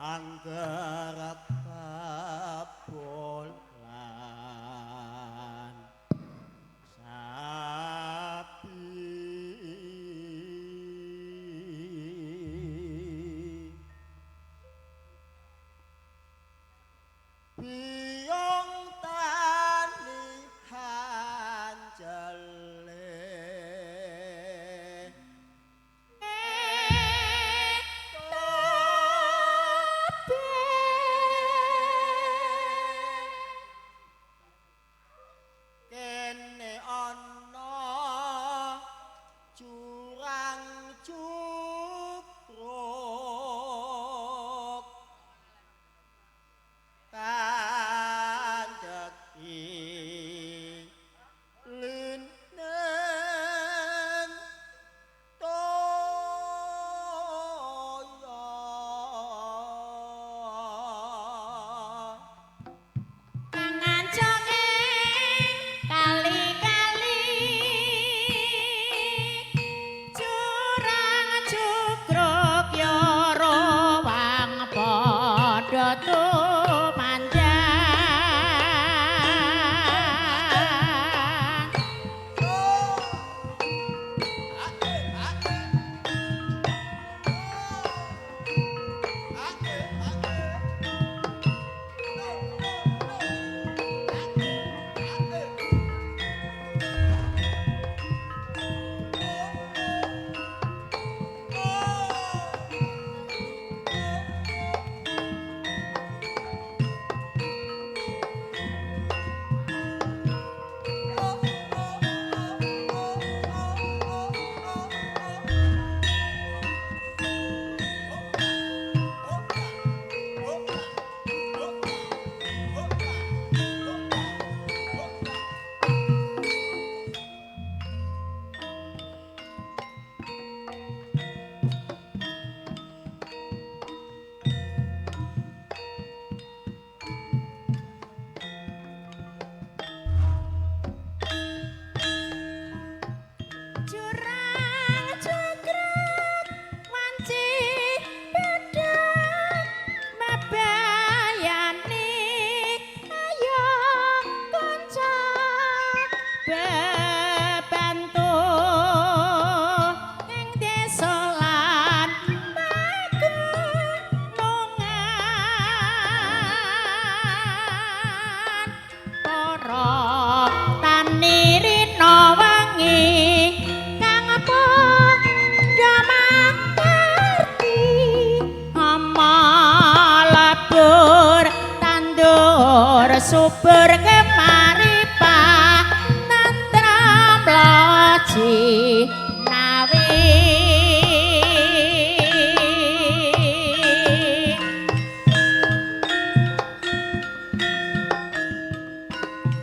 Angger bolan sapi biyong tani hanjele. Kene ana jurang cukruk kandheki linen toya. Ngancake kali-kali curang cukruk ya rawang padha tumanjang. Jurang cukruk wanci pedhot mabayani ayo kanca bebantu ing desa lan pagunungan. Para tani rina wengi kang padha mangerti ama lebur tandur subur kemaripa tantram loji nawi.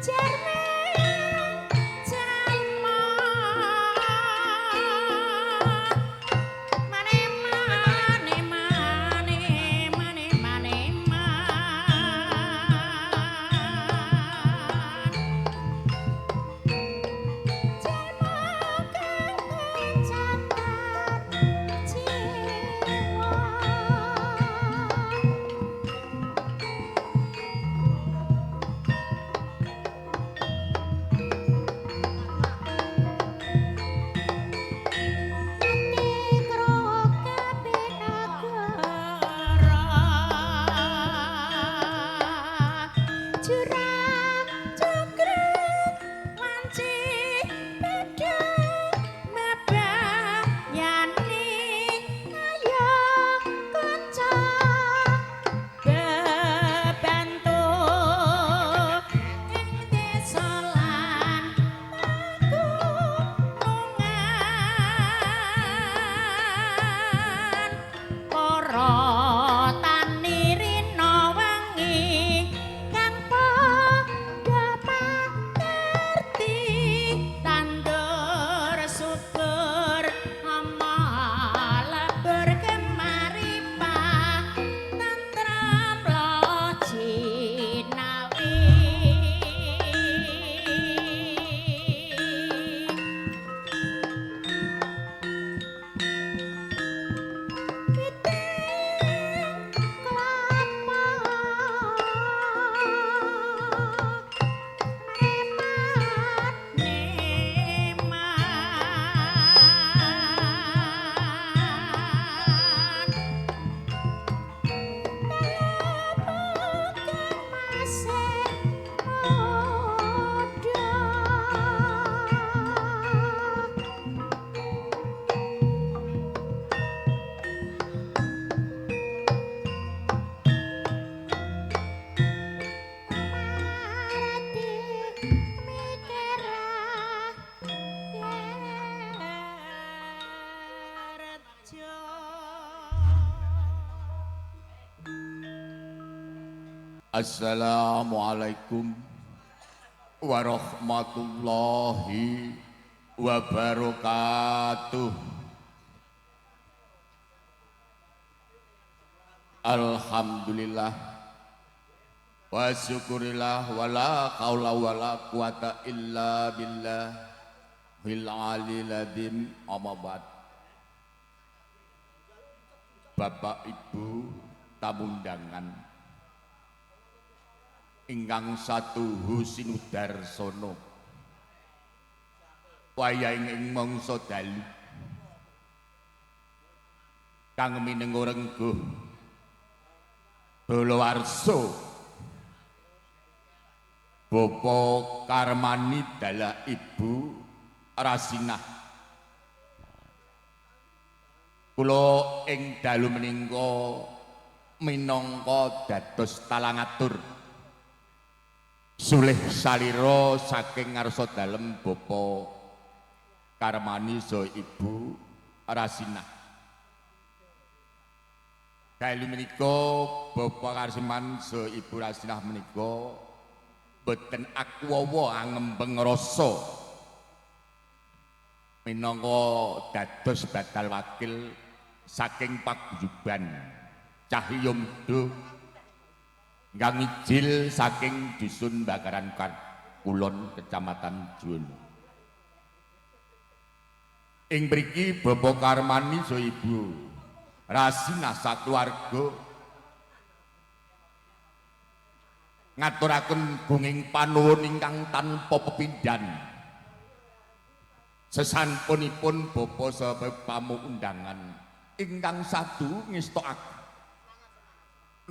Jermen jalma mane mane mane mane mane. Assalamualaikum warahmatullahi wabarakatuh. Alhamdulillah wa syukurillah wala qawla wala quwata illa billahil aliyil azim. Amma ba'd. Bapak Ibu tamu undangan ingkang satuhu sinudarsana wayahing ing mangsa dalu kang minengka rengguh balawarsa Bapa Karmani dalah Ibu Rasinah. Kula ing dalu menika minangka dados talangatur sulih salira saking ngarsa dalem Bapa Karmani saha Ibu Rasinah. Dalu menika Bapa Karsiman saha Ibu Rasinah menika boten akwawa angembeng rasa minangka dados badal wakil saking paguyuban Cahya Muda ingkang ijil saking dusun Bakaran Kulon Kecamatan Juwana. Ing mriki Bapa Karmani saha Ibu Rasinah sakeluarga ngaturaken gunging panuwun ingkang tanpa pepindhan. Sesampunipun bapa saha pamu undangan ingkang sadu ngestokaken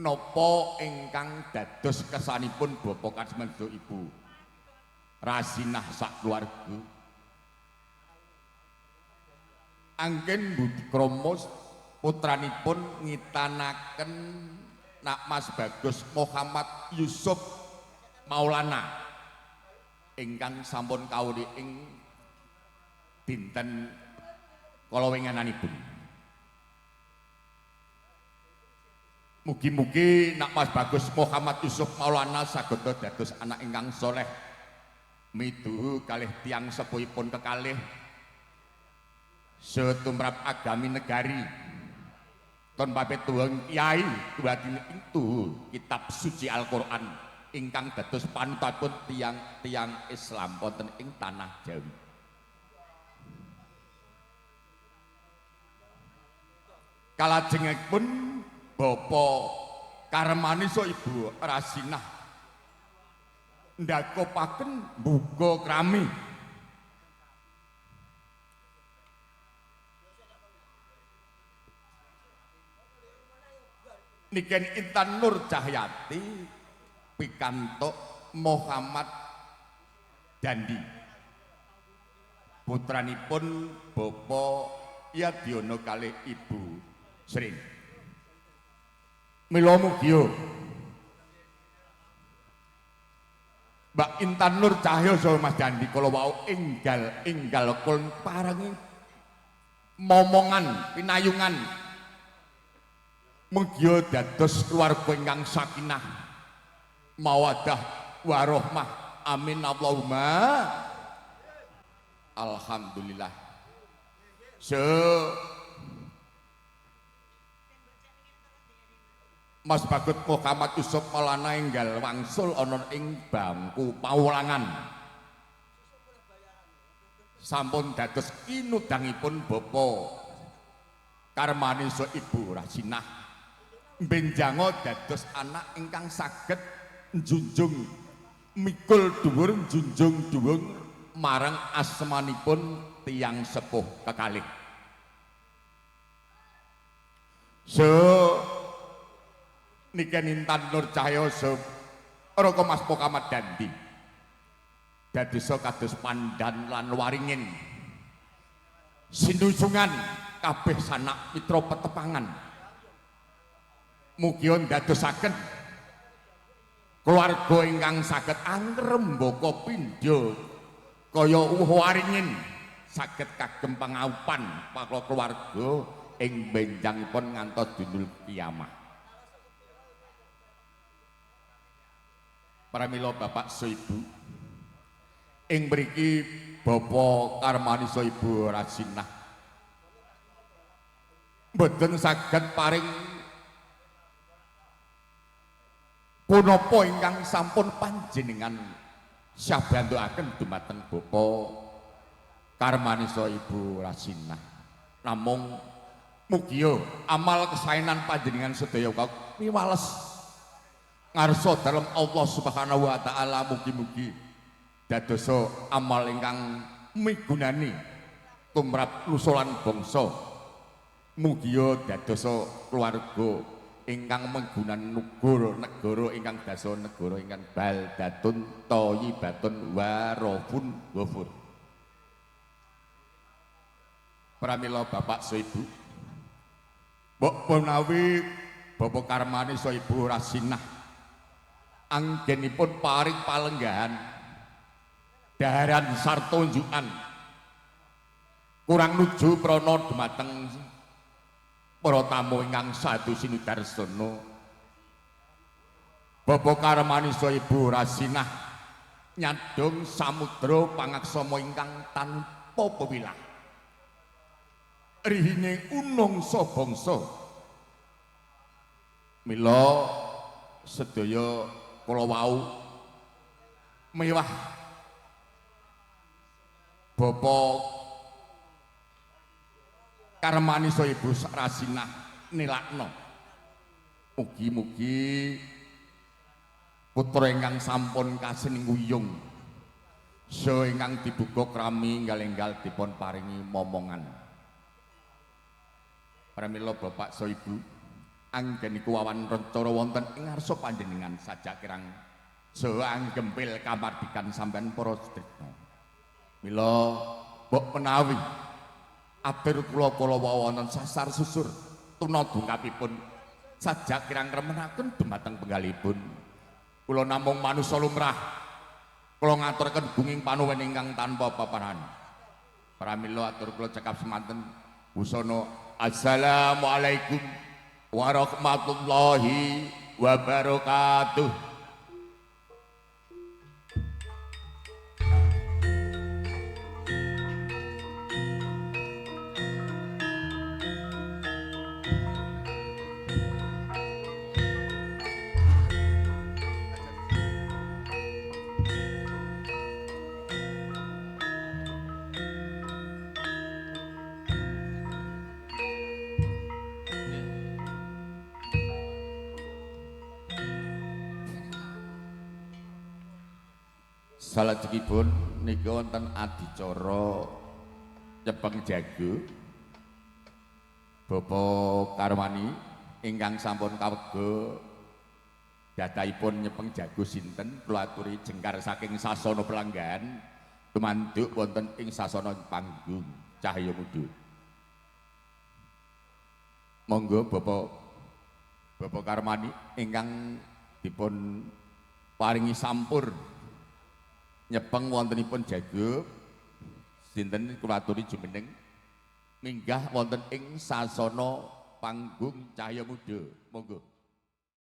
napa ingkang dados kesanipun Bapa Karmani saha Ibu Rasinah sakeluarga. Anggen budi krama putranipun ngitanaken Nak Mas Bagus Muhammad Yusuf Maulana ingkang sampun kawuri ing dinten kala winginanipun. Mugi-mugi Nak Mas Bagus Muhammad Yusuf Maulana saged dados anak ingkang soleh, mituhu kalih tiyang sepuhipun kekalih, setumrap agami negari, tanpa pituwung kiai tuwadine itu kitab suci Al-Qur'an ingkang dados panutanipun tiyang-tiyang Islam wonten ing tanah Jawi. Kalajengipun Bapa Karmani saha Ibu Rasinah ndakopaken mbuka krami Niken Intan Nur Cahyati pikantuk Muhammad Dandi putranipun Bapa Yadiono kalih Ibu Sri. Mila mugia Mbak Intan Nur Cahya saha Mas Dandi kala wau enggal-enggal kula parengi momongan pinayungan mugia dados keluarga ingkang sakinah mawaddah warohmah. Amin Allahumma. Alhamdulillah. Mas Bagus Muhammad Yusuf Maulana enggal wangsul ana ing bangku pawulangan sampun dados kinudangipun Bapa Karmani saha Ibu Rasinah benjango dados anak ingkang saged njunjung mikul dhuwur njunjung dhuwur marang asmanipun tiyang sepuh kekalih. Niken Intan Nur Cahya saha Raka Mas Muhammad Dandi dadosa kados pandan lan waringin sinusungan kabeh sanak mitra petepangan. Mugia ndadosaken keluarga ingkang saged angrembaka pindha kaya uwuh waringin saged kagem pangaupan para keluarga ing benjangipun ngantos dinul kiamah. Pramila Bapak saha Ibu ing mriki Bapak Karmani saha Ibu Rasinah mboten saged paring punapa ingkang sampun panjenengan sabantukaken dumateng Bapak Karmani saha Ibu Rasinah. Namung mugia amal kesaenan panjenengan sedaya miwales ngarsa dalem Allah Subhanahu wa taala, mugi-mugi dadosa amal ingkang migunani tumrap nusa lan bangsa. Mugia dadosa keluarga ingkang menggunani negara negara ingkang dasa negara ingkang baldatun thayyibatun warafun ghafur. Pramila Bapak saha Ibu, mbok menawi Bapak Karmani saha Ibu Rasinah anggenipun paring palenggahan daharan sarta unjukan kurang nuju prana dumateng para tamu ingkang sadu sinudarsana. Bapak Karmani saha Ibu Rasinah nyadong samudra pangaksama ingkang tanpa pewilah rihine unungsa bangsa. Mila sedaya kula wau mewah Bapak Karmani saha Ibu Rasinah nilakna mugi-mugi putra ingkang sampun kasinungguyung saha ingkang dibuka krami enggal-enggal dipun paringi momongan. Pramila Bapak saha Ibu anggeniku wawan rencana wonten ing ngarsa panjenengan sajak kirang saha anggempil kamardikan sampean para sedherek. Mila mbok menawi atur kula kala wau wonten sasar susur tuna dungkapipun sajak kirang remenaken dumateng penggalipun. Kula namung manusa lumrah, kula ngaturaken gunging panuwun ingkang tanpa paparan. Pramila atur kula cekap semanten busana. Assalamualaikum warahmatullahi wabarakatuh. Salajengipun nika wonten adicara nyepeng jago Bapak Karmani ingkang sampun kawega datahipun nyepeng jago sinten kula aturi jengkar saking sasana pelanggan tumanduk wonten ing sasana panggung Cahya Muda. Monggo Bapak Karmani ingkang dipun paringi sampur nyepeng wontenipun jago sinten kula aturi jumeneng minggah wonten ing sasana panggung Cahya Muda. Monggo.